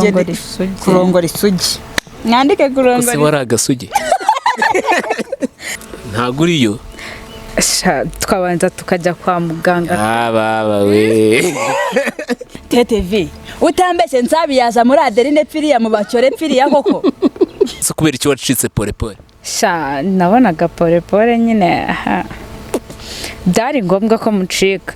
Kurongora isugi. Kurongora isugi, mwandike Ese kurongora. Wari agasugi, ntabwo uriyo. Sha, twabanza tukajya kwa muganga. Ah, baba we! TTV, utambeshye nsabiyaza muri Adeline pfiriya mu bacyore pfiriya koko. Se kubera icyo wacitse Pole Pole? Sha, nabonaga Pole Pole nyine, aha. Byari ngombwa ko mucika,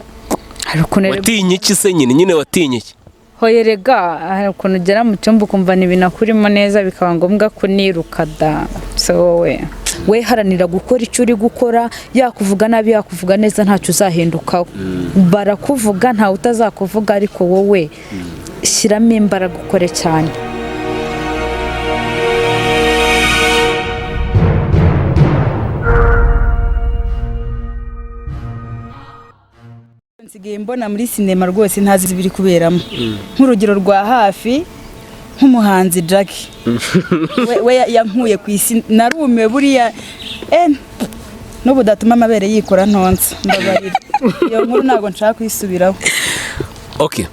hari ukuntu Watinye iki se nyine watinye iki? Hoye rega, hari ukuntu ugera mu cyumba ukumva ni ibintu akurimo neza, bikaba ngombwa kuniruka da. Se wowe, we haranira gukora icyo uri gukora, yakuvuga nabi, yakuvuga neza, ntacyo uzahindukaho. Barakuvuga, ntawe utazakuvuga, ariko wowe shyiramo imbaraga ukore cyane. Nsigaye mbona muri sinema rwose ntazi ibiri kuberamo. Nk'urugero rwa hafi, nk'umuhanzi Jackie we yankuye ku isi, narumiwe buriya. N'ubu datuma amabere yikora ntonsa. Mbabarira, iyo nkuru ntabwo nshaka kuyisubiraho. Okay,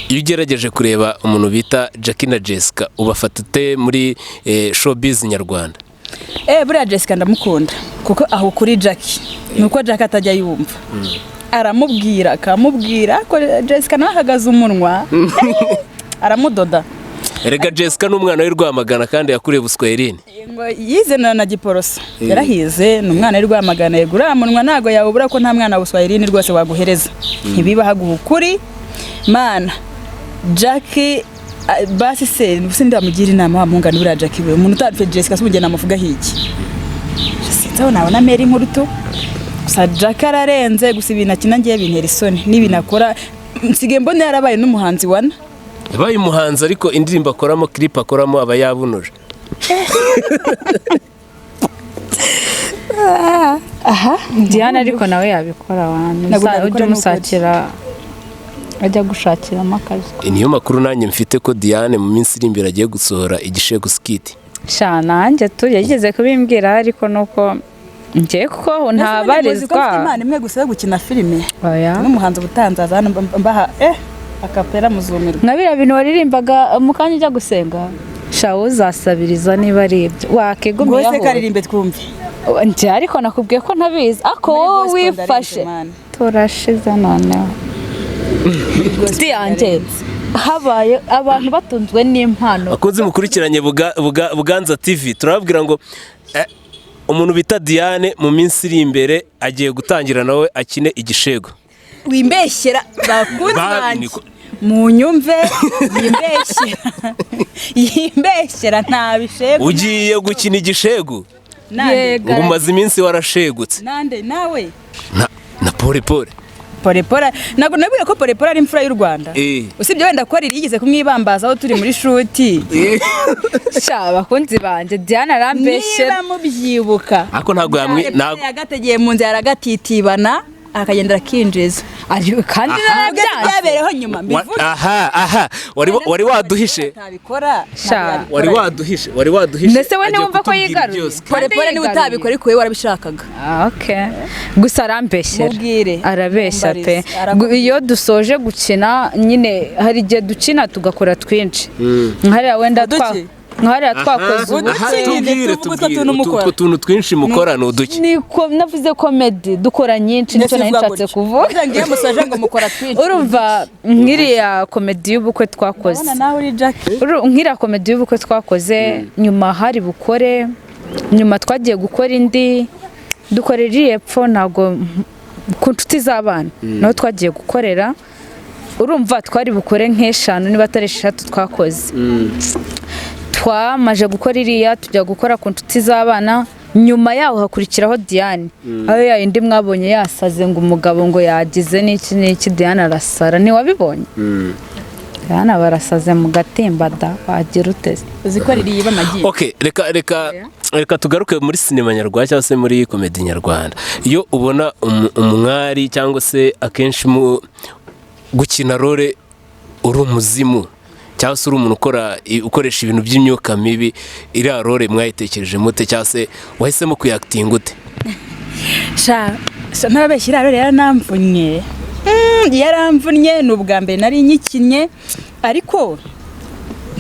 iyo ugerageje kureba umuntu bita Jackie na Jessica, ubafata ute muri showbiz nyarwanda? Buriya Jessica ndamukunda, kuko aho kuri Jackie ni uko Jackie atajya yumva, aramubwira akamubwira ko Jessica nawe ahagaze umunwa, aramudoda. Erega Jessica ni umwana w'i Rwamagana kandi yakuriye Buswahilini. Ngo yize na Giporoso, yarahize, ni umwana w'i Rwamagana. Yego, uriya munwa ntabwo yawubura, ko nta mwana wa Buswahilini rwose waguhereza ntibiba haguha ukuri. Mana, Jackie, basi se se ndamugira inama wa mungani. Buriya Jackie we, umuntu utapfe Jessica se umugeni namuvugaho iki? Sinzi aho nabona meri inkuru tu. Gusa Jackie ararenze. Gusa ibintu akina ngiye bintera isoni n'ibintu akora, nsigaye mbona yarabaye n'umuhanzi wana. Yabaye umuhanzi, ariko indirimbo akoramo, clip akoramo, aba yabunuje. Aha. Diane ariko nawe yabikora wantu. Ntabwo nabikora. Ujya umusakira, ajya gushakiramo akazi. Niyo makuru nanjye mfite ko Diane mu minsi iri imbere agiye gusohora igishego skit. Sha, nanjye tu yageze kubimbwira, ariko nuko njye kuko ntabarizwa. Imana imwe gusa yo gukina filime Oya. n'umuhanzi ubutanzaza hano mbaha akapera muzumirwa. Nka biriya bintu waririmbaga mu kanya ujya gusenga, sha, uzasabiriza niba ari ibyo wakigumiyeho. Ngo se karirimbe twumve. Njye ariko nakubwiye ko ntabizi, ariko Muri wowe gospel wifashe. ndarenze, man. Turashize noneho. Inshuti yanjye, habaye abantu batunzwe n'impano. Bakunze mukurikiranye Buganza TV, turababwira ngo umuntu bita Diane mu minsi iri imbere agiye gutangira nawe akine igishego. Wimbeshyera, bakunzi banjye. Munyumve, yimbeshyera, yimbeshyera, ntabishegu. Ugiye gukina igishegu? Nande? Yego. Ngo umaze iminsi warashegutse. Nande nawe? Na Pole Pole. Pole Pole, ntabwo nabwiye ko Pole Pole ari imfura y'u Rwanda? Usibye wenda ko riri yigeze kumwibambaza aho turi muri shoot. Sha, abakunzi banjye, Diane arambeshyera. Niba mubyibuka. Ariko ntabwo yamwi Pole Pole ntabwo yagategeye mu nzira, aragatitibana, akagenda akinjiza. Kandi Ubwo narabyanze. byabereho nyuma mbivuge. Aha wari waduhishe. Ntabikora. Sha. Wari waduhishe. Ndetse we Agiye ntiwumva ko kutubwira yigaruye? byose. Pole Pole niba utabikora, ariko wowe warabishakaga. Ah, okay. Gusa arambeshyera. Mubwire. Arabeshya pe. Mumbarize. Arakubwira. Iyo dusoje gukina nyine, hari igihe dukina tugakora twinshi, nkahariya wenda twa Uduki? Nkahariya twakoze ubu. Aha, Uduki, tubwire. tuvuge utwo Tubwire tuntu mukora. Utwo tuntu twinshi mukora ni uduki? Niko navuze, comedy dukora nyinshi, nicyo nari nshatse kuvuga. Kugira ngo iyo musoje ngo mukora twinshi. Urumva nk'iriya comedy y'ubukwe twakoze. Urabona nawe uri Jackie. Nk'iriya comedy y'ubukwe twakoze, nyuma hari bukore, nyuma twagiye gukora indi, dukorera iri epfo, ntabwo ku nshuti z'abana naho twagiye gukorera. Urumva twari bukore nk'eshanu niba atari eshatu twakoze. Twamaje gukora iriya, tujya gukora ku nshuti z'abana, nyuma yaho hakurikiraho Diane, aho ya yindi mwabonye yasaze ngo umugabo ngo yagize n'iki n'iki, Diane arasara, ntiwabibonye? Diane barasaze mu gatimba da, wagira uteze. Uzi ko riri yiba amagi. Okay, reka tugaruke muri sinema nyarwanda cyangwa se muri comedy nyarwanda. Iyo ubona umwari cyangwa se akenshi mu gukina role uri umuzimu cyangwa se uri umuntu ukora ukoresha ibintu by'imyuka mibi, iriya role mwayitekereje mute, cyangwa se wahisemo kuyakitinga ute? Sha sha, ntababeshya, iriya rero yaranamvunnye. Yaramvunnye, ni ubwa mbere nari nyikinnye, ariko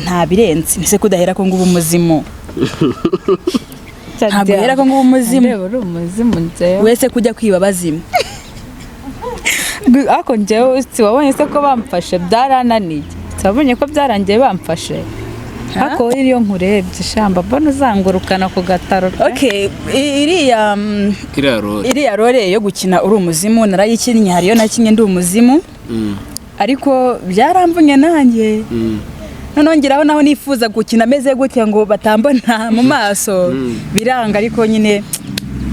Nta birenze. Ese kudahera ko ngo uba umuzimu? Ntabwo uhera ko ngo uba umuzimu. Ndeba uri umuzimu njyewe. Wese kujya kwiba abazimu. Ariko njyewe si wabonye se ko bamfashe byarananiye? Si wabonye ko byarangiye bamfashe? Ariko wowe iyo nkurebye shamba mbona uzangurukana ku gataro pe. Okay, iriya Iriya role. Iriya role yo gukina uri umuzimu narayikinnye. Hariyo nakinnye ndi umuzimu, ariko byaramvunye nanjye. Noneho ngeraho naho nifuza gukina ameze gutya ngo batambona mu maso, biranga. Ariko nyine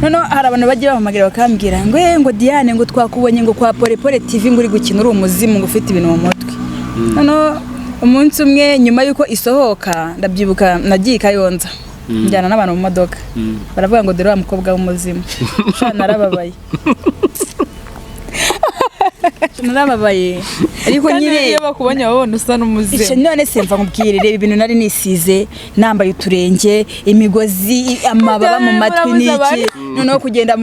noneho hari abantu bagiye bampamagara bakambwira ngo ngo Diane, ngo twakubonye ngo kwa Pole Pole TV, ngo uri gukina uri umuzimu, ngo ufite ibintu mu mutwe. Noneho umunsi umwe nyuma y'uko isohoka, ndabyibuka nagiye i Kayonza njyana n'abantu mu modoka, baravuga ngo dore wa mukobwa w'umuzimu. Sha, narababaye, narababaye, ariko Kandi nyine iyo bakubonye babona usa Icyo n'umuzimu. None se mva nkubwire, reba ibintu nari nisize, nambaye uturenge, imigozi, amababa mu matwi n'iki, noneho kugenda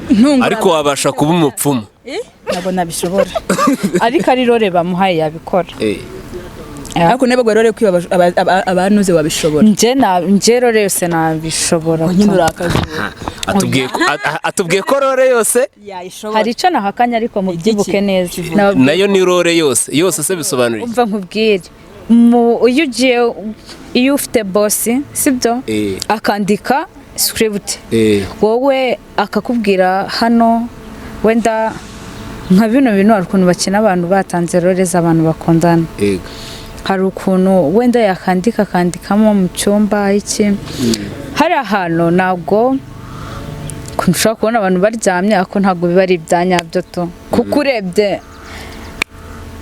ntungura. Ariko wabasha kuba umupfumu? Eh? Ntabwo nabishobora. Ariko ari role bamuhaye yabikora. Ariko niba rero kwiba abanuze wabishobora? Njye njye role yose nabishobora. Ngo nyine urakajura. Atubwiye ko role yose Yayishobora. Hari icyo nahakanye ariko mubyibuke neza. Nayo ni role yose yose se bisobanura iki? Umva nkubwire, iyo ugiye, iyo ufite boss, sibyo? Akandika script, wowe akakubwira hano wenda nka bino bintu, hari ukuntu bakina abantu batanze role z'abantu bakundana. Hari ukuntu wenda yakandika akandikamo mu cyumba iki, hari ahantu ntabwo ukuntu ushobora kubona abantu baryamye, ariko ntabwo biba ari ibya nyabyo tu, kuko urebye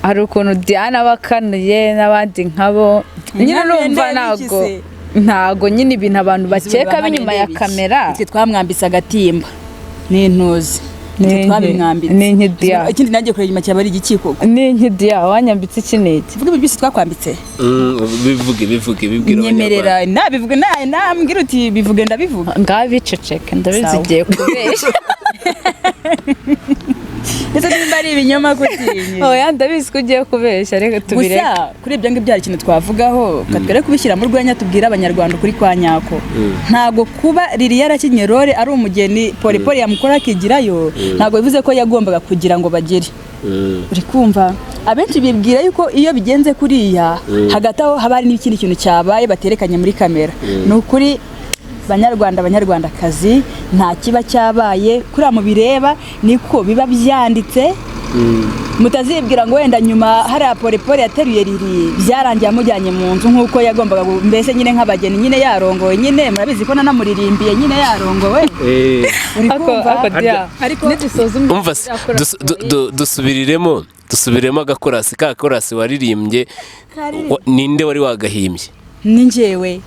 hari ukuntu Diana aba akanuye n'abandi nkabo nyine. Nkanuye. Urumva Ndeba iki ntabwo se? Ntabwo nyine ibintu abantu bakeka b'inyuma ya kamera. Twe twamwambitse agatimba n'intuzi. Ni Nitwe twabimwambitse. Ni inki, Dia? Ikindi nanjye kureba inyuma cyaba ari igikiko. Ni inki, Dia, wanyambitse iki n'iki? Vuga ibyo byose twakwambitse. Bivuge, bivuge, bibwira Nyemerera Abanyarwanda. nabivuge, nambwira uti bivuge, ndabivuga. Ngaho biceceke, ndabizi. Sawa. Ugiye kubeshya. Ndetse nimba ari ibinyoma kutinye. Oya, ndabizi ko ugiye kubeshya, reka tubireke. Gusa kuri ibyo ngibyo hari ikintu twavugaho katwere kubishyira mu rwenya, tubwire Abanyarwanda ukuri kwa nyako. Ntabwo kuba Riri yarakinye role ari umugeni, Pole Pole yamukora akigirayo, ntabwo bivuze ko yagombaga kugira ngo bagere. Uri kumva, abenshi bibwira yuko iyo bigenze kuriya, hagati aho haba hari n'ikindi kintu cyabaye baterekanye muri kamera. Ni ukuri, Banyarwanda, Banyarwandakazi, nta kiba cyabaye kuriya mubireba, niko biba byanditse. Mutazibwira ngo wenda nyuma hariya Pole Pole yateruye Riri, byarangiye amujyanye mu nzu nk'uko yagombaga mbese nyine nk'abageni nyine yarongowe. Nyine murabizi ko nanamuririmbiye nyine yarongowe. Uri kumva? Ako Dia, Ariko nidusoza Umva se, dusubiremo agakorasi ka korasi waririmbye. Ninde wari wagahimbye? Ni njyewe.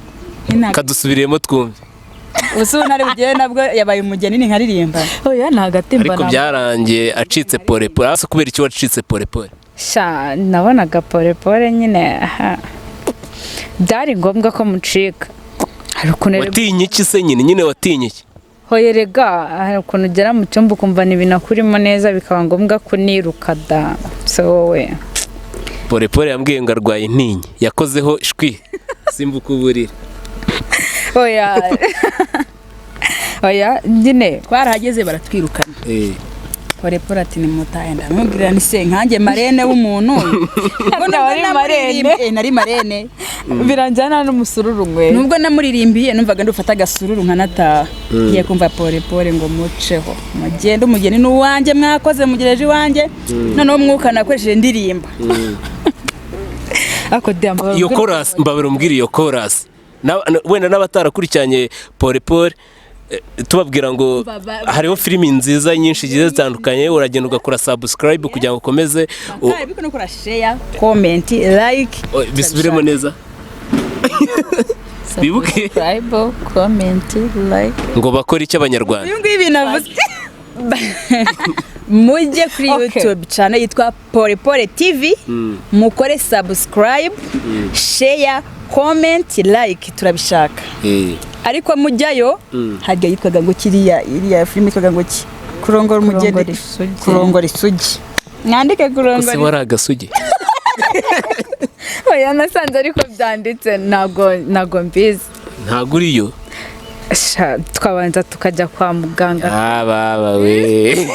Kadusubiremo twumve. Ubu ntari bugere nabwo yabaye umugeni ni nkaririmba. Oya, ni agatimba. Ariko byarangiye acitse Pole Pole. Hasi kubera iki wacitse Pole Pole? Sha, nabonaga Pole Pole nyine, aha, byari ngombwa ko mucika. Hari ukuntu Watinye iki se nyine? Nyine watinye iki? Hoye rega, hari ukuntu ugera mu cyumba ukumva ni ibintu akurimo neza, bikaba ngombwa kuniruka da. So wowe Pole Pole yambwiye ngo arwaye intinyi, yakozeho shwi simbuka uburiri. Oya, oya nyine. Twarahageze baratwirukana. Pole Pole ati nimutahe. Ndamubwira ni se nkanjye marraine w'umuntu? Ubwo nubwo Wari marraine? Nari marraine. Birangira nta n'umusururu nkwe. Nubwo namuririmbiye numvaga ndufata agasururu nkanataha, ngiye kumva Pole Pole ngo muceho mugende, umugeni ni uwanjye, mwakoze mugereje iwanjye. Noneho umwuka nakoresheje ndirimba. Ako Diamba. Iyo korasi, mbabara umbwire iyo korasi. Wenda n'abatarakurikiranye Pole Pole, tubabwira ngo hariho filimi nziza nyinshi zigiye zitandukanye, uragenda ugakora subscribe kugira ngo ukomeze Biko no kora share, comment, like. Bisubiremo neza bibuke. Subscribe, comment, like. Ngo bakore icyo Abanyarwanda? Uyu nguyu ibintu avuze, mujye kuri YouTube channel yitwa Pole Pole TV, mukore subscribe, share, comment, like, turabishaka. Ariko mujyayo harya yitwaga ngo kiriya, iriya filime yitwaga ngo ki? Kurongora umugeni. Kurongora isugi. Kurongora isugi, mwandike Ese kurongora. wari agasugi? Oya, nasanze ariko byanditse, ntabwo mbizi. Ntabwo uriyo. Sha, twabanza tukajya kwa muganga. Ah, baba we.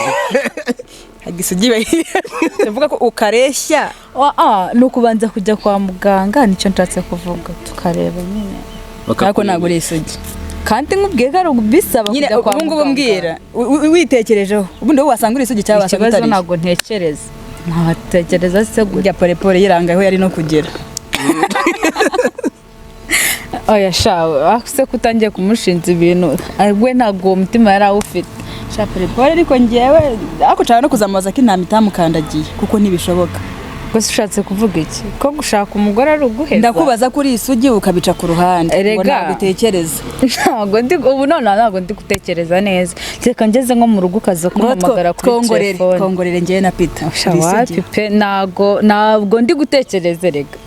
Isugi tuvuga ko ukareshya. Ah, ni ukubanza kujya kwa muganga, nicyo nshatse kuvuga, tukareba nyine. Ariko ntabwo uri isugi. Kandi nkubwiye ko ari bisaba nyine kujya kwa ubu ngubu muganga. Mbwira, witekerejeho ubundi wowe wasanga uri isugi cyangwa wasanga Ikibazo utari? Ntabwo ntekereza, ntatekereza se gutya. Burya porepore yiranga aho yari no kugera. Oya sha, se ko utangiye kumushinza ibintu? Ah, we ntabwo uwo mutima yari awufite. Sha, porepore, ariko ngewe ariko nshaka no kuzamubaza ko intama itamukandagiye, kuko ntibishoboka. Gusa ushatse kuvuga iki? Ko gushaka umugore ari uguheza? Ndakubaza ko uri isugi ukabica ku ruhande ngo Erega. ntabwo utekereza. Ntabwo ndi, ubu nonaha ntabwo ndi gutekereza neza, reka ngeze nko mu rugo ukaza kumpamagara kuri Twongorere. telefone. Twongorere ngewe na Peter. Sha, Uri isugi. wapi pe, ntabwo ndi gutekereza. Rega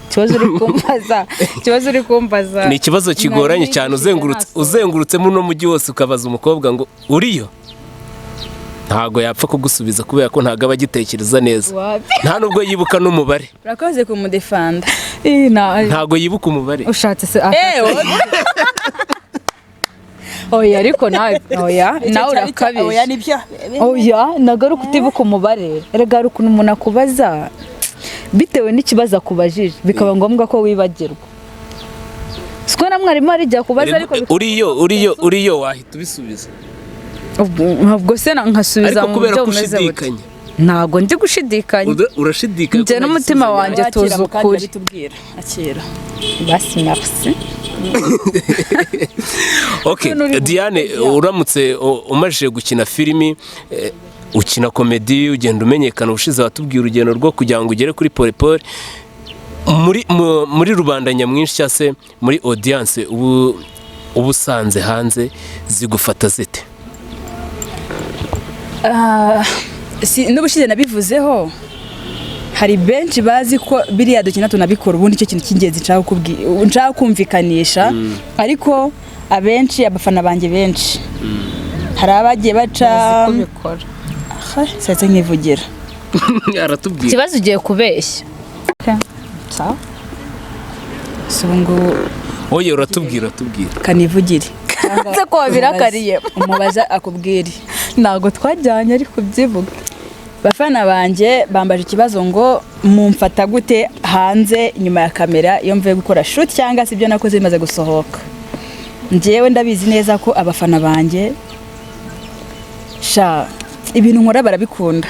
ikibazo uri kumbaza Ni ikibazo kigoranye Nari cyane. nigishije Uzengurutse ntasohoka. Uzengurutse muri uno mujyi wose ukabaza umukobwa ngo uriyo, ntabwo yapfa kugusubiza kubera ko ntabwo aba agitekereza neza. Wapi. Nta nubwo yibuka n'umubare. Urakoze kumudefanda. Ih, Ntabwo yibuka umubare. Ushatse se oya, ariko nawe, oya, nawe Oya, urakabije. nibyo. Oya, ntabwo ari ukutibuka umubare. Erega hari ukuntu umuntu akubaza bitewe n'ikibazo akubajije, bikaba ngombwa ko wibagirwa. Siko na mwarimu hari igihe akubaza ariko Uriyo wahita ubisubiza. Ubwo se nkasubiza Ariko mu kubera buryo ko bumeze bute? ushidikanya. Ntabwo ndi gushidikanya. Urashidikanya ko Njye nta n'umutima gisubizo. wanjye Wakira tuzi mu kanya. ukuri. Bitubwira akira. Basi, merci. Okay, Diane, uramutse umajije gukina filimi, ukina comedy, ugenda umenyekana, ubushize watubwiye urugendo rwo kugira ngo ugere kuri Pole muri rubanda nyamwinshi cyangwa se muri audience, ubu usanze hanze zigufata zite? Ah, n'ubushize nabivuzeho, hari benshi bazi ko biriya dukina tunabikora. Ubundi icyo kintu cy'ingenzi nshaka kumvikanisha, ariko abenshi, abafana banjye benshi, hari abagiye baca Kubikora. Ah, nsetse nkivugira. Aratubwira. Ikibazo, ugiye kubeshya. Sawa. Si ubu ngubu. Oye, uratubwira. Kanivugire. Se ko wabirakariye? Umubaza akubwire. Ntabwo twajyanye, ariko ubyibuke. Bafana banjye bambaje ikibazo ngo mumfata gute hanze nyuma ya kamera, iyo mvuye gukora shoot cyangwa se ibyo nakoze bimaze gusohoka. Njyewe ndabizi neza ko abafana banjye, sha, ibintu nkora barabikunda,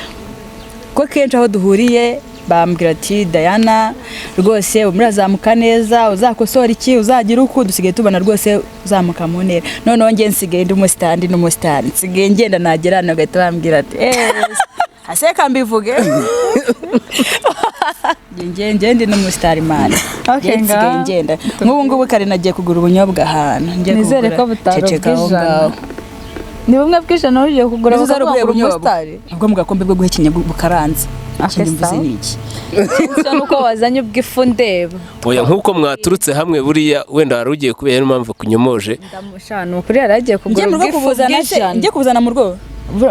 ko kenshi aho duhuriye bambwira ati: "Diana, rwose murazamuka neza, uzakosora iki, uzagira uku, dusigaye tubona rwose uzamuka mu ntera." Noneho njye nsigaye ndi umusitari, ndi n'umusitari, nsigaye ngenda nagera hano bagahita bambwira ati: "Eee, aseka mbivuge, njye ndi n'umusitari man." Okay, Njye nsigaye ngaho. ngenda nk'ubu ngubu, kare nagiye kugura ubunyobwa ahantu ngiye Nizere kugura. ko butari Ceceka aho ubw'ijana. ngaho. Ni bumwe bw'ijana ugiye kugura Mbese uzari bakavuga ubuhe ngo uri bunyobwa? umusitari? Ubwo mu gakombe bwo guhekenya bukaranze. Okay, Ikindi mvuze sawa. ni iki? Icyo nuko wazanye ubw'ifu ndeba. Oya, nk'uko mwaturutse hamwe, buriya wenda wari ugiye kubera niyo mpamvu kunyomoje. Ndamushana, ni ukuri yari agiye Njye kugura mu rugo ubw'ifu kubuzana se? bw'ijana. Njye kubuzana mu rugo?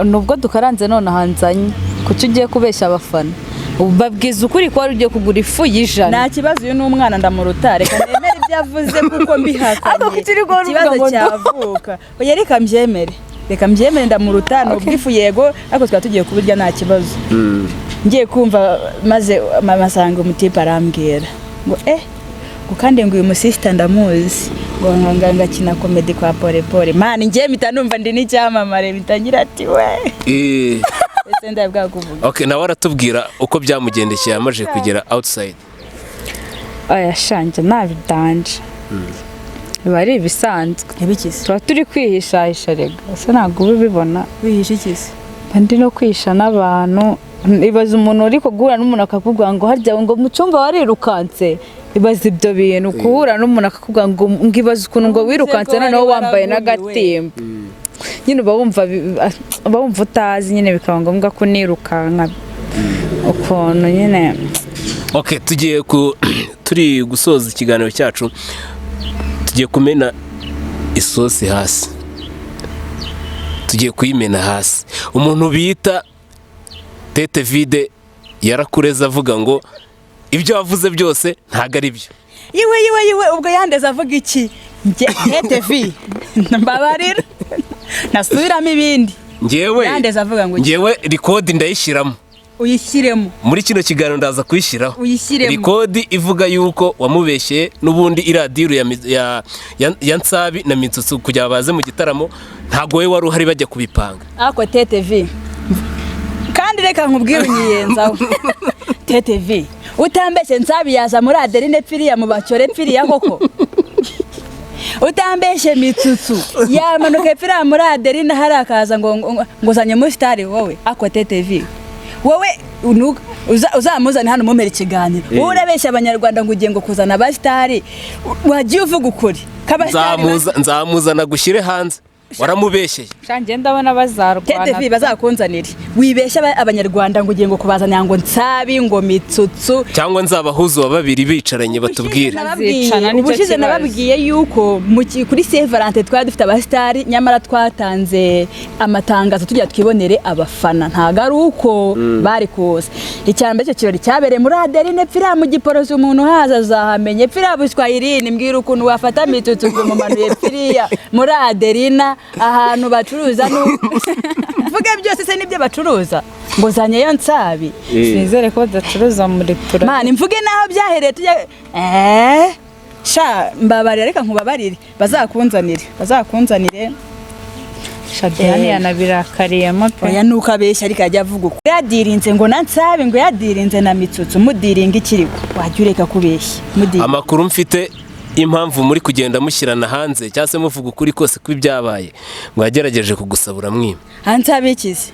Nubwo dukaranze none hanzanye, kuki ugiye kubeshya abafana? Babwiza ukuri ko wari ugiye kugura ifu y'ijana. Nta kibazo, uyu ni umwana ndamuruta, reka nemere ibyo avuze kuko mbihakanye Ariko kuki uri guhora uvuga ikibazo ngo cyavuka. Oya, reka mbyemere, reka mbyemere, ndamuruta. Ni ubw'ifu yego, ariko twaba tugiye kubirya, nta kibazo. Ngiye kumva maze mama asanga umutipe arambwira ngo ngo kandi ngo uyu musisita ndamuzi, ngo ngakina comedy kwa Pole Pole. Man, njye mpita numva ndi n'icyamamare, mpita ngira ati we ese ndabwakuvuga. Okay, nawe aratubwira uko byamugendekeye amaze kugera outside. Oya shanje, ntabidanje, biba ari ibisanzwe. Ntibikise. Tuba turi kwihishahisha rega, ese ntabwo uba ubibona? Wihisha ikise? Mba ndi no kwihisha n'abantu. Ibaza umuntu uri guhura n'umuntu akakubwira ngo harya ngo mu cyumba warirukanse. Ibaza ibyo bintu, guhura n'umuntu akakubwira ngo ibaze ukuntu ngo wirukanse ko noneho wari wambaye waragumiwe. n'agatimba nyine, uba wumva utazi nyine, bikaba ngombwa ko unirukanka ukuntu nyine. Okay, tugiye ku turi gusoza ikiganiro cyacu, tugiye kumena isosi hasi, tugiye kuyimena hasi. Umuntu bita Tete Vide yarakureze avuga ngo Ibyo wavuze byose ntabwo ari byo. Yiwe, yiwe, yiwe! Ubwo yandeze avuga iki? Njye TV, mbabarira nasubiramo ibindi. Ngewe Yandeze avuga ngo iki? Ngewe record ndayishyiramo. Uyishyiremo. Muri kino kiganiro ndaza kuyishyiraho. Uyishyiremo. Record ivuga yuko wamubeshyeye n'ubundi iriya deal ya Nsabi na Mitsutsu kugira baze mu gitaramo, ntabwo wowe wari uhari bajya kubipanga. Ako TTV, kandi reka nkubwire, unyiyenzaho TTV, utambeshye Nsabi yaza muri Adeline pfiriya mu bacyore pfiriya koko? Utambeshye Mitsutsu yamanuka pfiriya muri Adeline hari akaza ngo zanye muri sitari? Wowe, ako TTV, wowe uzamuzane hano mumere ikiganiro. Wowe urabeshya Abanyarwanda ngo ugiye ngo kuzana abasitari, wagiye uvuga ukuri k'abasitari. Nzamuzana gushyire hanze, waramubeshyeye. Sha, ndabona bazarwana. TTV, bazakunzanire, wibeshya Abanyarwanda ngo ugiye ngo kubazanira ngo Nsabi, ngo Mitsutsu. Cyangwa nzabahuza uwa babiri bicaranye batubwire. Bazicana, nicyo Ubushize kibazo. nababwiye yuko kuri Saint Valentin twari dufite abasitari, nyamara twatanze amatangazo tugira twibonere abafana, ntabwo ari uko bari kuza. Icya mbere, icyo kirori cyabereye muri Adeline pfiriya mu Giporoso, umuntu haza azahamenye pfiriya Buswayirini. Mbwira ukuntu wafata Mitsutsu ngo umumanuye pfiriya muri Adelina ahantu bacuruza, mvuge byose se nibyo bacuruza, ngo zanyeyo Nsabi? Sinizere ko badacuruza muri tura. Mani, mvuge naho byahereye tujya sha, mbabarira, reka nkubabarire, bazakunzanire, bazakunzanire. Shadiyani yanabirakariyemo pe. Oya, nuko abeshya, ariko ajya avuga uko yadirinze ngo na Nsabi, ngo yadirinze na Mitsutsu. Mudiringa ikirigo, wajya ureka kubeshya, mudiringa. Amakuru mfite, impamvu muri kugenda mushyirana hanze cyangwa se muvuga ukuri kose kw'ibyabaye, ngo yagerageje kugusabura mwima. Hansabi ikize?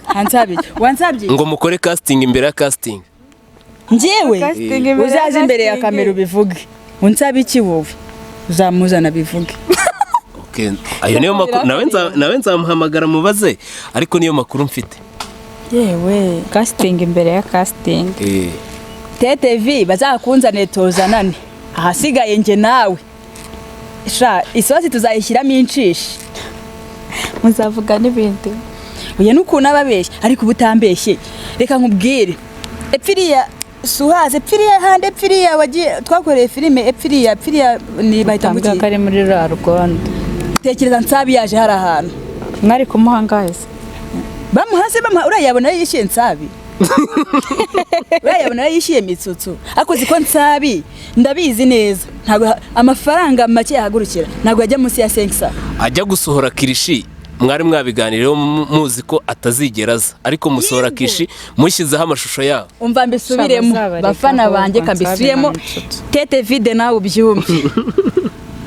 Hansabi iki? Wansabye? Ngo mukore casting imbere ya casting. Njyewe? Casting imbere ya Uzaze imbere ya casting. kamera ubivuge. Unsabe iki wowe? Uzamuzana bivuge. Okay. Ayo niyo makuru, nawe nzamuhamagara mubaze, ariko niyo makuru mfite. Yewe! Casting imbere ya casting. TTV, bazakunzanire tuzanane, ahasigaye njye nawe sha isosi tuzayishyiramo inshishi. Muzavuga n'ibindi. Oya, n'ukuntu ababeshya, ariko uba utambeshye. Reka nkubwire, epfiriya suhaze, epfiriya handi, epfiriya wagiye twakoreye filime, epfiriya, epfiriya ni bahita Tambwira ngo ko ari muri ruriya rugondo. Tekereza Nsabi yaje hari ahantu. Mwari kumuha angahe se? Bamuhase, bamuha, uriya yabona yishyuye Nsabi, uriya yabona yishyuye Mitsutsu. Ariko uzi ko Nsabi ndabizi neza, ntabwo amafaranga make yahagurukira, ntabwo yajya munsi ya 500. Ajya gusohora kirishi mwari mwabiganiriyeho, muzi ko atazigera aza, ariko musohora Yego. kishi mushyizeho amashusho yabo. Umva mbisubiremo. Bazabareka Bafana ahubwo banjye, Nsabi kabisubiremo. na Mitsutsu. Tete vide, nawe ubyumve,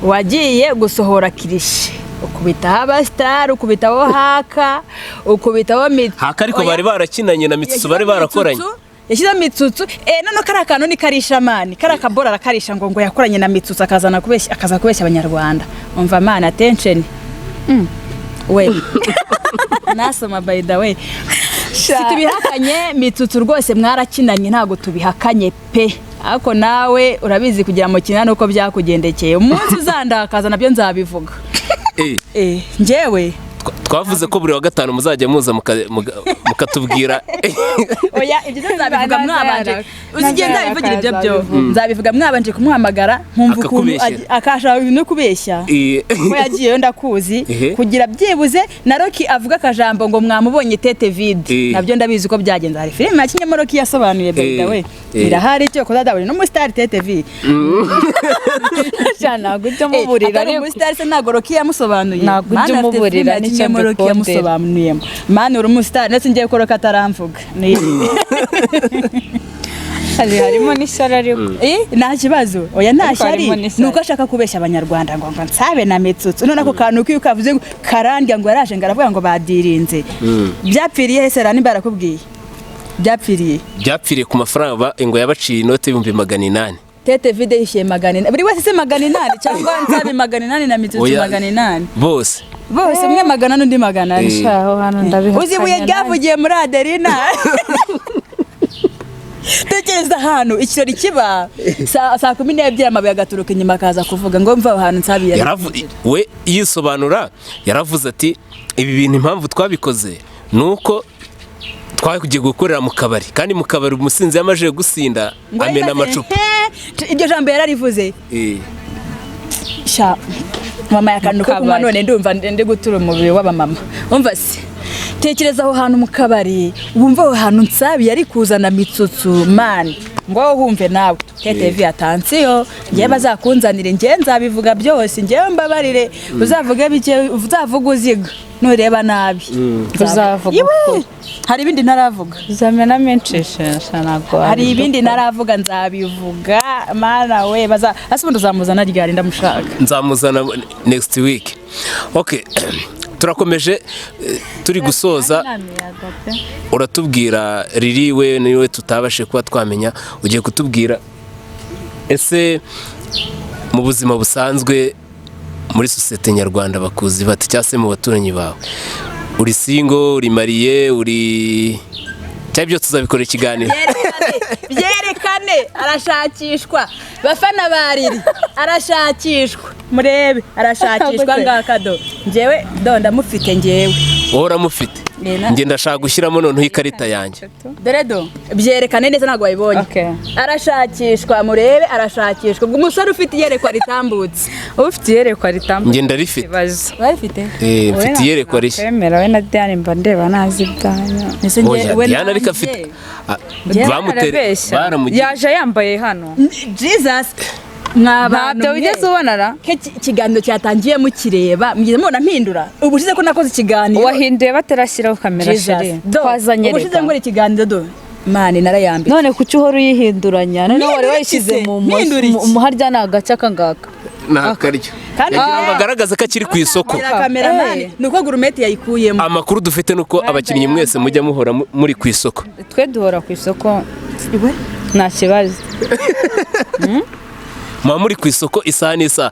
wagiye gusohora kirishi ukubitaho abasitari, ukubitaho Haka, ukubitaho Haka ariko Oya. bari barakinanye na Mitsutsu, bari barakoranye. Yashyizemo Mitsutsu, none kariya kantu ni karisha mani, kariya kabora arakarisha ngo yakoranye na Mitsutsu, akazana kubeshya, akaza kubeshya Abanyarwanda. Umva mani, attention we nasoma, by the way, si tubihakanye, Mitsutsu rwose mwarakinanye, ntabwo tubihakanye pe, ariko nawe urabizi kugira ngo mukina nuko byakugendekeye. Umunsi uzandakaza nabyo nzabivuga. Njyewe Twavuze ko buri wa gatanu muzajya muza mukatubwira. Oya, ibyo byo nzabivuga mwabanje, uzi igihe nzabivugira ibyo byo Nzabivuga. nzabivuga mwabanje kumuhamagara, nkumva ukuntu Akakubeshyera. Akashaka no kubeshya ko yagiyeyo, ndakuzi. Kugira byibuze na Roki avuga akajambo ngo mwamubonye Tete Vide. Nabyo ndabizi uko byagenze, hari filime yakinyemo Roki yasobanuye, by the way. Irahari icyo koza daburi n'umusitari Tete Vide. Sha, ntabwo ujya umuburira. Atari Ariko umusitari se, ntabwo Roki yamusobanuye? Ntabwo ujya Mana, afite umuburira, filime nicyo yakinyemo Roki mbikundira. yamusobanuyemo. Mana, uri umusitari, ndetse ngiye ko Roki ataramvuga. Harimo n'ishyari ariko. Nta kibazo, oya, nta Ariko shyari. harimo n'ishyari. Ni uko ashaka kubeshya Abanyarwanda ngo nsabe na Mitsutsu. None ako kantu k'iyo kavuze ngo karandya, ngo yaraje ngo aravuga ngo badirinze, byapfiriye he se? Nimba yarakubwiye byapfiriye? Byapfiriye ku mafaranga ngo yabaciye inote 800,000. Tete Vide yishyuye 800 buri wese se? 800 cyangwa Nsabe 800 na Mitsutsu? Oya. 800. Bose. Bose, umwe 400 undi 400. Sha, aho hantu ndabihakanye. Uzi ibuye Nanjye. ryavugiye muri Adelina? Tekereza ahantu ikirori kiba saa 12, amabuye agaturuka inyuma akaza kuvuga ngo mva aho hantu Nsabi yari. We yisobanura yaravuze ati: "Ibi bintu impamvu twabikoze ni uko Twagiye gukorera mu kabari, kandi mu kabari umusinzi yamajije gusinda Ngo amena yibaze, amacupa. "He, iryo jambo yararivuze." Sha mama, yakantu ko Mu kunywa kabari. None ndumva ndi gutura umubiri w'abamama. Umva se, tekereza aho hantu mu kabari, wumva aho hantu Nsabi yari kuzana mitsutsu man, ngo wowe wumve nawe KTV, attention, ngewe bazakunzanire, ngewe nzabivuga byose, ngewe mbabarire, uzavuge bike, uzavuga uziga nureba nabi. Uzavuga Iwe! ukuri. Hari ibindi ntaravuga. Uzamena menshi shasha, ntabwo Hari ibindi ntaravuga, nzabivuga. Mana we, baza ase ubundi uzamuzana ryari? Ndamushaka. Nzamuzana next week. Okay, turakomeje, turi gusoza. Uratubwira Riri, we niwe tutabashije kuba twamenya, ugiye kutubwira, ese mu buzima busanzwe muri sosiyete nyarwanda bakuzi bate, cyangwa se mu baturanyi bawe? Uri single, uri marié, uri cyangwa ibyo tuzabikora ikiganiro? Byerekane, byerekane, arashakishwa. Bafana ba Riri, arashakishwa, murebe, arashakishwa ngaka. Do njyewe do ndamufite njyewe. Wowe uramufite? Nena. Njye ndashaka gushyiramo noneho ikarita yanjye. Dore do, byerekane neza, ntabwo wabibonye. Okay. Arashakishwa, murebe, arashakishwa. Ubwo umusore ufite iyerekwa ritambutse. Ufite iyerekwa ritambutse. Njye ndarifite. Ikibazo. Barifite. Mfite iyerekwa rishya. Kwemera we na Diane mba ndeba nazi ibyanyu. Ese njye- Oya, we Diane ariko nanjye. afite Njye bamutere Arabeshya. baramugiye. Yaje yambaye hano. Jesus, mwa bantu Ntabyo mwe. wigeze ubona ra? Ko ikiganiro cyatangiye mukireba, mugeze mubona mpindura? Ubushize ko nakoze ikiganiro. Wahinduye batarashyiraho kamera. Jesus. Chérie, Do, twazanye ubushize reka. nkora ikiganiro, do mani narayambitse. None kuki uhora uyihinduranya? Noneho wari Mpindura wayishyize iki se? mu Mpindura iki? muharya ni agace aka ngaka. Ni akaryo Kandi- yagira ngo agaragaze ko akiri ku isoko. Gira kameramani. Ni uko gourmette yayikuyemo. Amakuru dufite ni uko abakinnyi mwese mujya muhora muri ku isoko. Twe duhora ku isoko, nta kibazo. Muba muri ku isoko isaha n'isaha.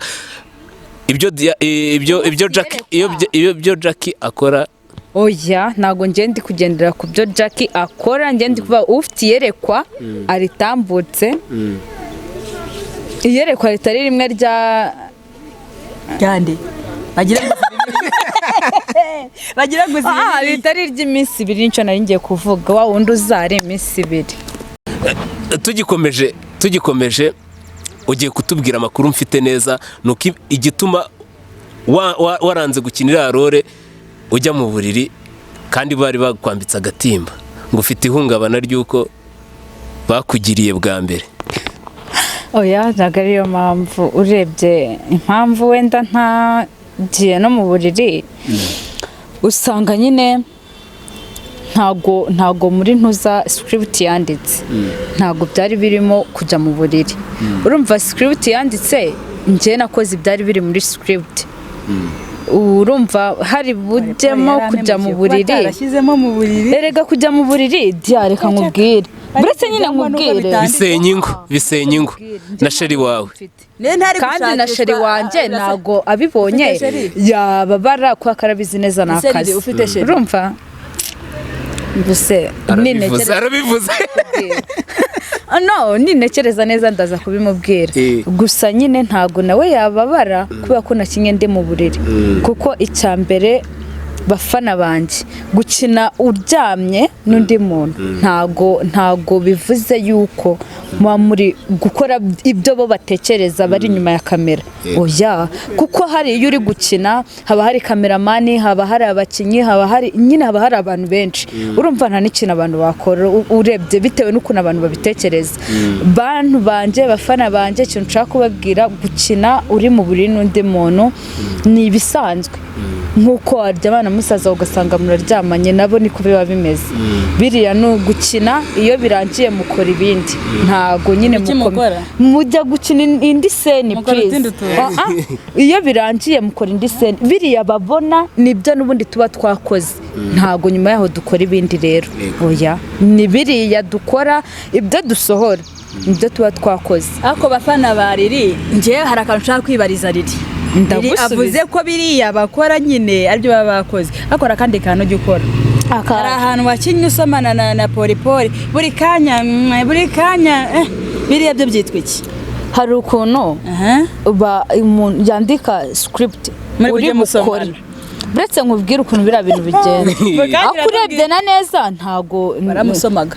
Ibyo Jack, iyo byo Jackie akora. Oya, ntabwo njye ndi kugendera ku byo Jackie akora. Njye ndi kuvuga ufite iyerekwa aritambutse, iyerekwa ritari rimwe rya Kandi bagira ngo Ritari iry'iminsi 2, nicyo nari ngiye kuvuga, wa wundi uzara iminsi 2. Tugikomeje, ugiye kutubwira, amakuru mfite neza ni uko igituma waranze gukina iriya role ujya mu buriri kandi bari bakwambitse agatimba, ngo ufite ihungabana ry'uko bakugiriye bwa mbere. Oya, ntabwo ariyo mpamvu. Urebye impamvu wenda ntagiye no mu buriri, usanga nyine ntago muri ntuza script yanditse ntago byari birimo kujya mu buriri. Urumva script yanditse, njye nakoze ibyari biri muri script. Urumva hari bujyemo kujya mu buriri? Batarashyizemo mu buriri. Erega kujya mu buriri, diya, reka nkubwire, buretse nyine Kujyamo nuko nkubwire. bitanditse. Bisenya ingo na chéri wawe. Niyo ntari Kandi na chéri gushakishwa, wanjye ntago abibonye Ufite chéri? yababara kuko arabizi neza ni Ese akazi. ufite chéri? Urumva mbese Arabivuze. nintekereza Arabivuze. No, nintekereza neza ndaza kubimubwira. Gusa nyine ntago nawe yababara kubera ko nakinye ndi mu buriri, kuko icya mbere, bafana banjye, gukina uryamye n'undi muntu ntago bivuze yuko muba muri gukora ibyo bo batekereza bari inyuma ya kamera. Oya, kuko hari iyo uri gukina haba hari kameramani, haba hari abakinnyi, haba hari nyine, haba hari abantu benshi. Urumva nta n'ikintu abantu bakora, urebye bitewe n'ukuntu abantu babitekereza. Bantu banjye, bafana banjye, ikintu nshaka kubabwira, gukina uri mu buriri n'undi muntu ni ibisanzwe, nk'uko waryamana na musaza wawe ugasanga muraryamanye, nabo niko biba bimeze. Biriya ni ugukina, iyo birangiye mukora ibindi, ntago nyine Iki mukora? Mujya gukina indi scene. Mukora Please. utundi tuntu. Iyo birangiye mukora indi scene. Biriya babona nibyo n'ubundi tuba twakoze, ntago nyuma yaho dukora ibindi rero. Oya, ni biriya dukora, ibyo dusohora nibyo tuba twakoze. Ariko bafana ba Riri, njyewe hari akantu nshaka kwibariza Riri. Riri Ndagusubiza. avuze ko biriya bakora nyine aribyo baba bakoze, ariko hari akandi kantu ujya ukora. Hari ahantu wakinnye usomana na polipoli buri kanya, buri kanya, biriya byo byitwa iki? Hari ukuntu Aha. umuntu yandika script Muri uri bujye bukore. musomana. Uretse nkubwire ukuntu biriya bintu bigenda. Ariko urebye na neza, ntago Baramusomaga.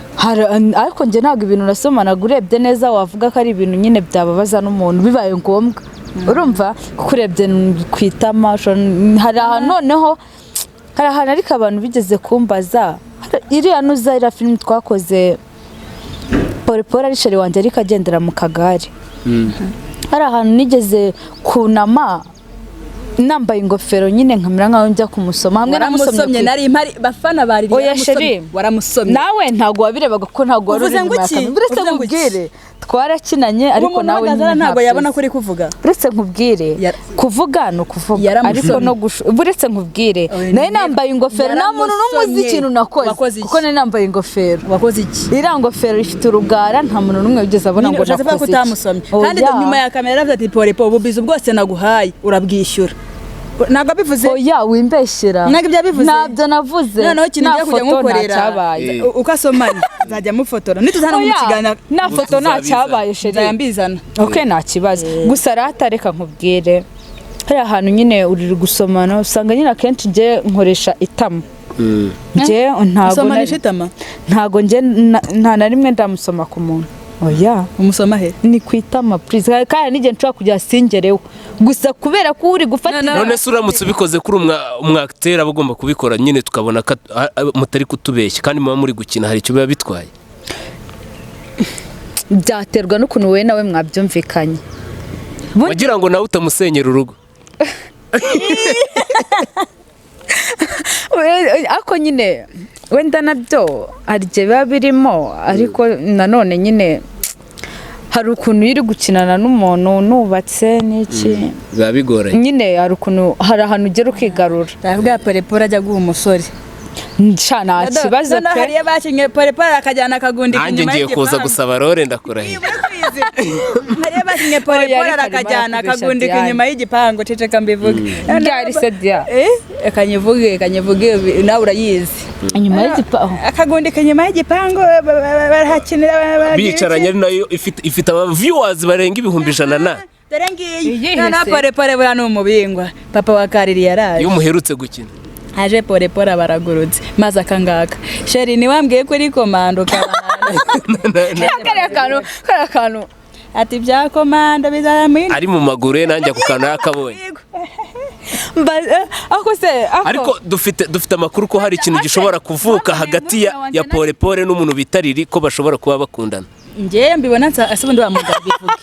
Ariko njye ntabwo ibintu nasomanaga, urebye neza wavuga ko ari ibintu nyine byababaza n'umuntu bibaye ngombwa, urumva? Kuko urebye ku itama hari ahantu, noneho hari ahantu, ariko abantu bigeze kumbaza iriya nuza, iriya filime twakoze, Pole Pole ari chéri wanjye ariko agendera mu kagare, hari ahantu nigeze kunama nambaye ingofero nyine nkamera nkaho njya kumusoma, hamwe namusomye Waramusomye. Nari mpari, bafana baririye. Oya, Waramusomye. chéri. Waramusomye. Nawe ntabwo wabirebaga kuko ntabwo wari Uvuze uri ngo inyuma ya iki? kamera. Uretse Uvuze ngo iki? nkubwire, twarakinanye, ariko Uwo muntu nawe uhagaze nyine hariya ntabwo ntabyo yabona uzi. ko uri kuvuga. Uretse nkubwire, kuvuga ni ukuvuga, Yaramusomye. ariko no uretse nkubwire, Oya, nari nambaye ingofero, nta muntu n'umwe uzi yaramusomye. ikintu nakoze. Wakoze iki? Kuko nari nambaye ingofero. Wakoze iki? Iriya ngofero ifite urugara, nta muntu n'umwe wigeze abona Nyine ngo ushatse kuvuga ko nakoze iki. utamusomye kandi? Oya. Nyuma ya kamera yaravuze ati: "Pole pole, ububizi bwose naguhaye urabwishyura." Ntabwo abivuze? Oya, wimbeshyera. Ntabwo ibyo yabivuze? Ntabyo navuze. Noneho ikintu Nta ngiye kujya foto, nta nkukorera, cyabaye. Uko asomanye nzajya mufotora nituzana mu Oya, kiganiro. nta foto, nta Tuzabizana. cyabaye, chéri. Nzajya mbizana. Ok, nta kibazo. Gusa rata, reka nkubwire, hariya hantu nyine uri gusomana, usanga nyine akenshi njye nkoresha itama. Njye ntago Usomanisha itama? Ntago njye nta na rimwe ndamusoma ku muntu, oya. Umusoma he? Ni ku itama, please. Kandi n'igihe nshobora kugira singereho gusa kubera ko uri gufata No, no. None se uramutse ubikoze kuri umwakiteri aba agomba kubikora nyine, tukabona ko mutari kutubeshya kandi muba muri gukina, hari icyo biba bitwaye? Byaterwa n'ukuntu wowe nawe mwabyumvikanye. Wagira ngo nawe utamusenyera urugo. Ariko nyine wenda nabyo hari igihe biba birimo, ariko nanone nyine hari ukuntu iyo uri gukinana n'umuntu nubatse n'iki, biba bigoranye. Nyine hari ukuntu, hari ahantu ugera ukigarura. Ndavuga pole pole ajya guha umusore. Nca nta kibazo Noneho pe. hariyo bakinnye, pole pole akajyana akagundika Nanjye inyuma ngiye kuza y'igipangu. gusaba rore, ndakurahiye. Hariyo bakinnye, pole Oya, pole ariko arimo arakajyana arakubesha, akagundika Diane. inyuma y'igipangu. Ceceka mbivuge. Ryari se, Dia? Eh, kanyivuge, kanyivuge, nawe urayizi. Inyuma y'igipangu? Akagundika inyuma y'igipangu, barahakinira, Bicaranye, ari nayo ifite aba viewers barenga 100,000 na Dore ngiyi. Iyihe Noneho se? pole pole buriya ni umubingwa, papa wa Kariri yaraje. Iyo muherutse gukina. Aje, pole pole baragurutse maze akangaka: "Chéri, ntiwambwiye ko uri komando kabana?" Kariya kantu, kariya kantu. Ati: "Bya komando bizamuye." Ari mu maguru ye, nanjye ako kantu yakabonye. Ako se ako Ariko dufite amakuru ko hari ikintu gishobora kuvuka hagati ya pole pole n'umuntu bita Riri, ko bashobora kuba bakundana. Njyewe mbibona nsa ese ubundi wa mugabo, ndabivuga,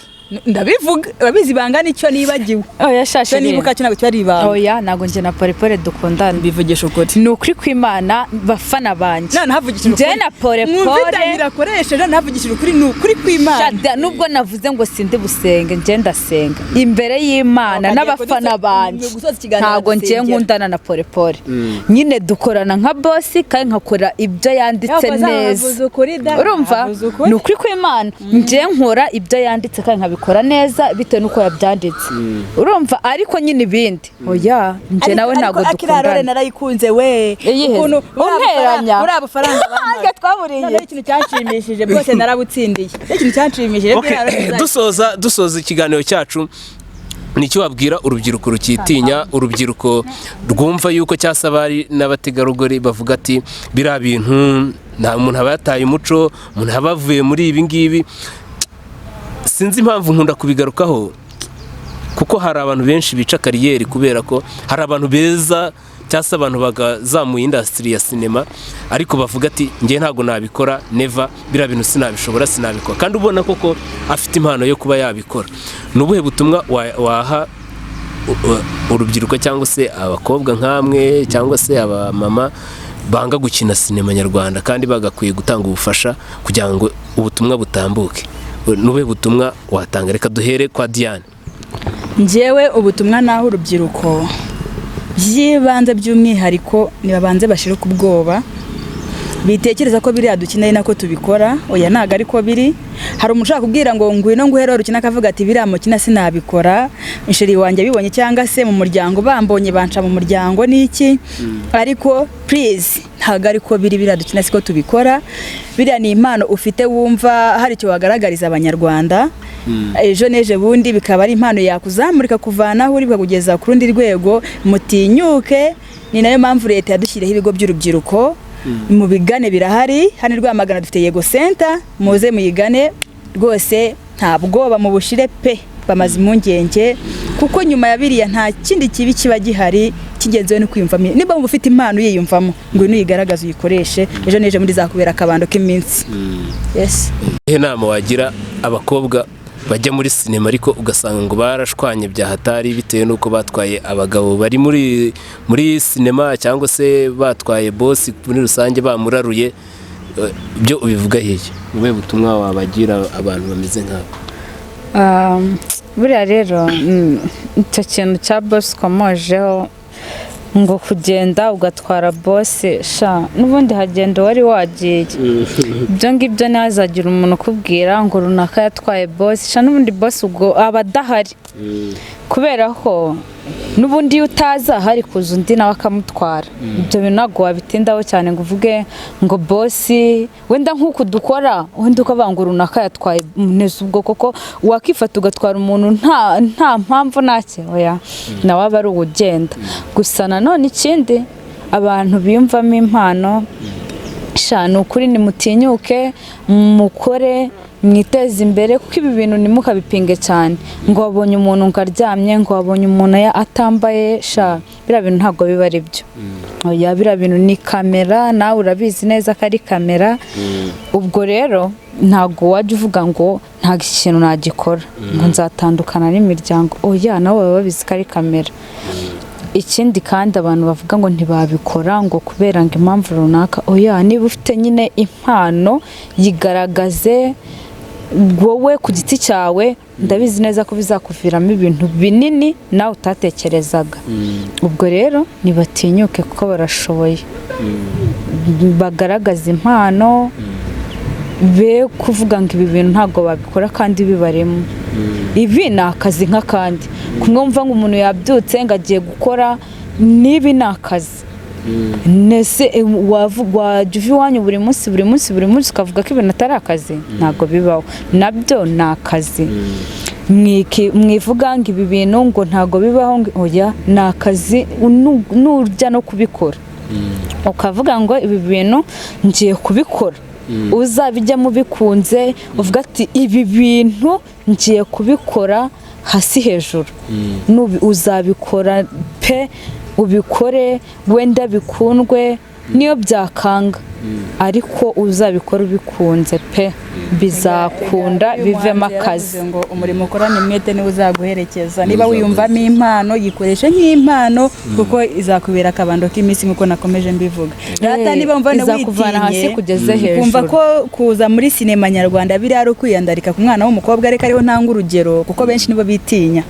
ndabivuga, urabizi ibanga nicyo nibagiwe. Oya sha. Icyo Chéri. nibuka cyo ntabwo kiba ari ibanga. Oya, ntabwo njye na pole pole dukundana. Mbivugisha ukuri. Ni ukuri kw'Imana, bafana banjye. None havugishije ukuri. Njye na pole Mwumve pole. itangira akoresheje, none havugishije ukuri, ni ukuri kw'Imana. Shada, nubwo navuze ngo sindi busenge, njye ndasenga imbere y'Imana Ukagiye n'abafana banjye. gusoza ikiganiro Ntabwo ngiye dusengera. nkundana na pole pole. Nyine dukorana nka boss, kandi nkakora ibyo yanditse Yakoze, neza. avuze ukuri da, Urumva? avuze ukuri. Ni ukuri kw'Imana, njye nkora ibyo yanditse kandi nkabikora neza bitewe n'uko yabyanditse, urumva? Ariko nyine ibindi oya, njye nawe ntabwo Ariko akiriya rore dukundana. narayikunze we. Iyihe? Ukuntu Unteranya. buriya bufaranga bampaye. Ntabwo twaburiye. Noneho ikintu cyanshimishije, bwose narabutsindiye. Ikintu cyanshimishije, Okay, buriya rore dusoza ikiganiro cyacu, ni icyo wabwira urubyiruko rukitinya, urubyiruko rwumva yuko cyangwa abari n'abategarugori bavuga ati: "Biriya bintu nta muntu aba yataye umuco, umuntu aba avuye muri ibi ngibi." Sinzi impamvu nkunda kubigarukaho, kuko hari abantu benshi bica carrière kubera ko hari abantu beza cyangwa se abantu bagazamuye industry ya sinema, ariko bavuga ati: "Njye ntabwo nabikora, never, biriya bintu sinabishobora, sinabikora," kandi ubona koko afite impano yo kuba yabikora. Ni ubuhe butumwa waha urubyiruko cyangwa se abakobwa nk'amwe cyangwa se abamama banga gukina sinema nyarwanda kandi bagakwiye gutanga ubufasha kugira ngo ubutumwa butambuke? Ni ubuhe butumwa watanga? Reka duhere kwa Diane. Njyewe ubutumwa naho urubyiruko by'ibanze by'umwihariko, nibabanze bashire ku bwoba bitekereza ko biriya dukina ari nako tubikora. Oya, ntabwo ariko biri. Hari umuntu ushaka kubwira ngo ngwino nguhere rukina, akavuga ati: "Biriya mukina sinabikora, chéri wanjye abibonye cyangwa se mu muryango bambonye banca mu muryango n'iki." Ariko please, ntabwo ariko biri. Biriya dukina siko tubikora. Biriya ni impano ufite, wumva hari icyo wagaragariza Abanyarwanda ejo n'ejo bundi, bikaba ari impano yakuzamurika kuvanaho uri bikakugeza ku rundi rwego. Mutinyuke. Ni nayo mpamvu leta yadushyiriyeho ibigo by'urubyiruko. Mubigane, birahari. Hano i Rwamagana dufite Yego Center, muze muyigane rwose, nta bwoba, mubushire pe. Bamaze impungenge, kuko nyuma ya biriya nta kindi kibi kiba gihari cy'ingenzi we no kwiyumvamo. Niba wumva ufite impano uyiyumvamo, ngwino uyigaragaze, uyikoreshe, ejo n'ejo muri zakubera akabando k'iminsi. Yes. Ihe nama wagira abakobwa bajya muri sinema, ariko ugasanga ngo barashwanye bya hatari bitewe n'uko batwaye abagabo bari muri sinema, cyangwa se batwaye boss muri rusange bamuraruye, byo ubivuga hehe? Ubuhe butumwa wabagira abantu bameze nk'abo? Buriya rero icyo kintu cya boss ukomojeho, ngo kugenda ugatwara boss, sha, n'ubundi hagenda uwari wagiye. Ibyo ngibyo ntihazagira umuntu ukubwira ngo runaka yatwaye boss. Sha, n'ubundi boss ubwo aba adahari, kubera ko n'ubundi iyo utaza hari kuza undi nawe akamutwara. Ibyo bintu ntabwo wabitindaho cyane ngo uvuge ngo boss wenda nk'uku dukora, wenda ukavuga ngo runaka yatwaye neza. Ubwo koko wakifata ugatwara umuntu nta mpamvu ntacye? Oya, nawe aba ari uwugenda. Gusa nanone ikindi, abantu biyumvamo impano, sha, ni ukuri nimutinyuke mukore, mwiteze imbere, kuko ibi bintu ntimukabipinge cyane ngo wabonye umuntu ngo aryamye, ngo wabonye umuntu atambaye. Sha, biriya bintu ntabwo biba ari byo. Oya, biriya bintu ni kamera, nawe urabizi neza ko ari kamera. Ubwo rero ntabwo wajya uvuga ngo ntabwo iki kintu nagikora, ngo nzatandukana n'imiryango. Oya, nabo baba babizi ko ari kamera. Ikindi kandi, abantu bavuga ngo ntibabikora ngo kubera ngo impamvu runaka, oya, niba ufite nyine impano yigaragaze wowe ku giti cyawe. Ndabizi neza ko bizakuviramo ibintu binini nawe utatekerezaga. Ubwo rero ntibatinyuke kuko barashoboye, bagaragaza impano, be kuvuga ngo ibi bintu ntabwo babikora kandi bibarimo. Ibi ni akazi nk'akandi. Kumwe wumva ngo umuntu yabyutse ngo agiye gukora, n'ibi ni akazi. Nese wajya uva iwanyu buri munsi, buri munsi, buri munsi, ukavuga ko ibintu atari akazi? Ntabwo bibaho, nabyo ni akazi. Mwivuga ngo ibi bintu ngo ntabwo bibaho, ngo oya, ni akazi. Nujya no kubikora ukavuga ngo ibi bintu ngiye kubikora, uzabijyamo ubikunze, uvuga ati ibi bintu ngiye kubikora hasi hejuru. Uzabikora pe, ubikore wenda bikundwe, niyo byakanga, ariko uzabikora ubikunze pe, bizakunda Uyu bivemo muhanzi akazi. yaravuze ngo umurimo ukorana umwete niwo uzaguherekeza. Niba wiyumvamo impano, yikoreshe nk'impano, kuko izakubera akabando k'iminsi, nk'uko nakomeje mbivuga. Rata, niba wumva Izakuvana hasi witinye, kugeze kumva hejuru. ko kuza muri sinema nyarwanda biriya ari ukwiyandarika ku mwana w'umukobwa, ariko ariho ntanga urugero kuko benshi nibo bitinya.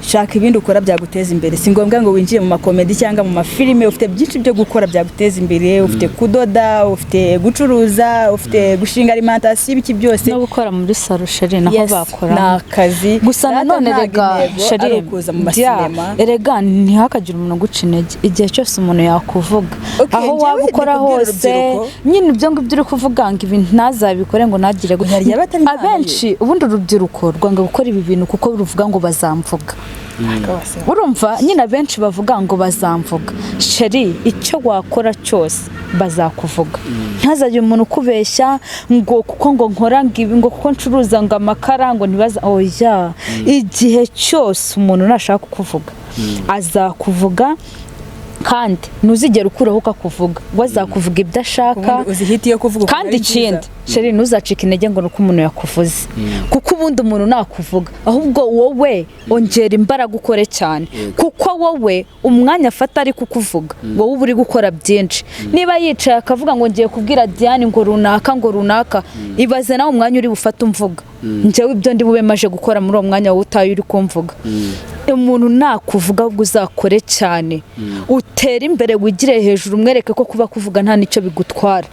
Shaka ibindi ukora byaguteza imbere. Si ngombwa ngo winjire mu makomedi cyangwa mu mafilime. Ufite byinshi byo gukora byaguteza imbere: ufite kudoda, ufite gucuruza, ufite gushinga alimentation, ibiki byose. No gukora muri salon, chérie, naho Yes, bakora. ni akazi. Gusa Data, nanone ntabwo rega intego chérie, ari ukuza mu masinema. Erega ntihakagire umuntu uguca intege igihe cyose umuntu yakuvuga. Okay, aho njyewe waba ukora ndi kubwira hose urubyiruko. Nyine ibyo ngibyo uri kuvuga ngo ibi ntazabikore, ngo ntagire Oya, ryaba atari impano ye. Abenshi ubundi urubyiruko rwanga gukora ibi bintu kuko ruvuga ngo bazamvuga. Urumva nyine abenshi bavuga ngo bazamvuga. Chérie, icyo wakora cyose bazakuvuga. Ntazagire umuntu ukubeshya ngo kuko ngo nkora ngo ibi, ngo kuko ncuruza ngo amakara, ngo ntibaza. Oya, igihe cyose umuntu nashaka kukuvuga azakuvuga, kandi ntuzigere ukuraho ukakuvuga, we azakuvuga ibyo ashaka. Ubundi uzi hit yo kuvuga ukuntu Kandi ari nziza. ikindi, chérie, ntuzacike intege ngo ni uko umuntu yakuvuze, kuko ubundi umuntu nakuvuga, ahubwo wowe ongera imbaraga ukore cyane, kuko wowe umwanya afata ari kukuvuga, wowe uba uri gukora byinshi. Niba yicaye akavuga ngo ngiye kubwira Diane ngo runaka, ngo runaka, ibaze nawe umwanya uri bufate umvuga, njyewe ibyo ndi bube maje gukora muri uwo mwanya wowe utaye uri kumvuga. Umuntu nakuvuga, ahubwo uzakore cyane, utere imbere, wigire hejuru, umwereke ko kuba kuvuga nta n'icyo bigutwara.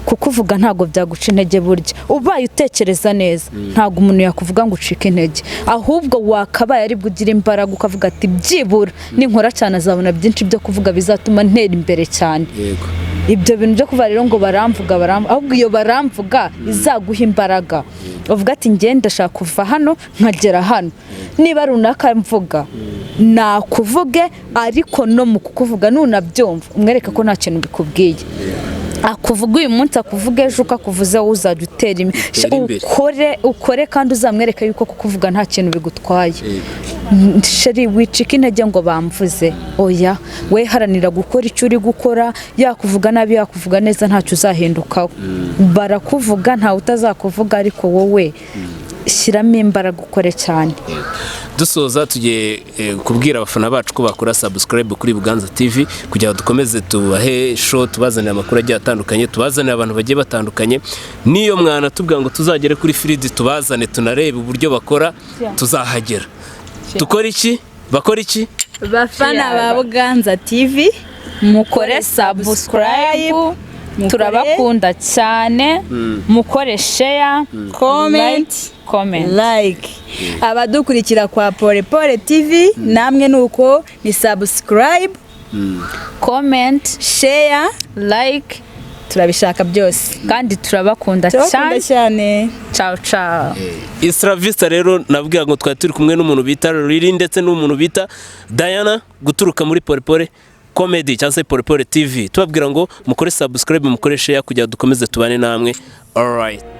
Kukuvuga ntabwo byaguca intege. Burya ubaye utekereza neza, ntabwo umuntu yakuvuga ngo ucike intege, ahubwo wakabaye aribwo ugira imbaraga, ukavuga ati byibura ninkora cyane azabona byinshi byo kuvuga bizatuma ntera imbere cyane. Ibyo bintu byo kuva rero ngo baramvuga, baramvuga, ahubwo iyo baramvuga izaguha imbaraga, uvuga ati ngenda ndashaka kuva hano nkagera hano, niba runaka mvuga. Nakuvuge, ariko no mu kukuvuga nunabyumva umwereke ko nta kintu bikubwiye. Akuvuga uyu munsi, akuvuga ejo, uko akuvuze wowe uzajya utera Utere imbere. Ukore, ukore, kandi uzamwereke yuko kukuvuga nta kintu bigutwaye. Chéri, wicika intege ngo bamvuze, oya. We haranira gukora icyo uri gukora. Yakuvuga nabi, yakuvuga neza, ntacyo uzahindukaho. Barakuvuga, ntawe utazakuvuga, ariko wowe shyiramo imbaraga, ukore cyane. Dusoza, tugiye kubwira abafana bacu ko bakora subscribe kuri Buganza TV kugira ngo dukomeze tubahe show, tubazanire amakuru agiye atandukanye, tubazanire abantu bagiye batandukanye. Niyo mwana tubwira ngo tuzagere kuri field, tubazane, tunarebe uburyo bakora, tuzahagera. Dukora iki? Bakora iki? Bafana ba Buganza TV, mukore subscribe, turabakunda cyane. Mukore share, comment, comment, like. Abadukurikira kwa Pole Pole TV, namwe nuko ni subscribe, comment, share, like. Turabishaka byose. Kandi turabakunda Turabakunda cyane. cyane. Ciao ciao. Isra Vista rero, nabwira ngo twari turi kumwe n'umuntu bita Riri ndetse n'umuntu bita Diana guturuka muri Pole Pole Comedy cyangwa se Pole Pole TV, tubabwira ngo mukore subscribe, mukore share kugira ngo dukomeze tubane namwe. Alright.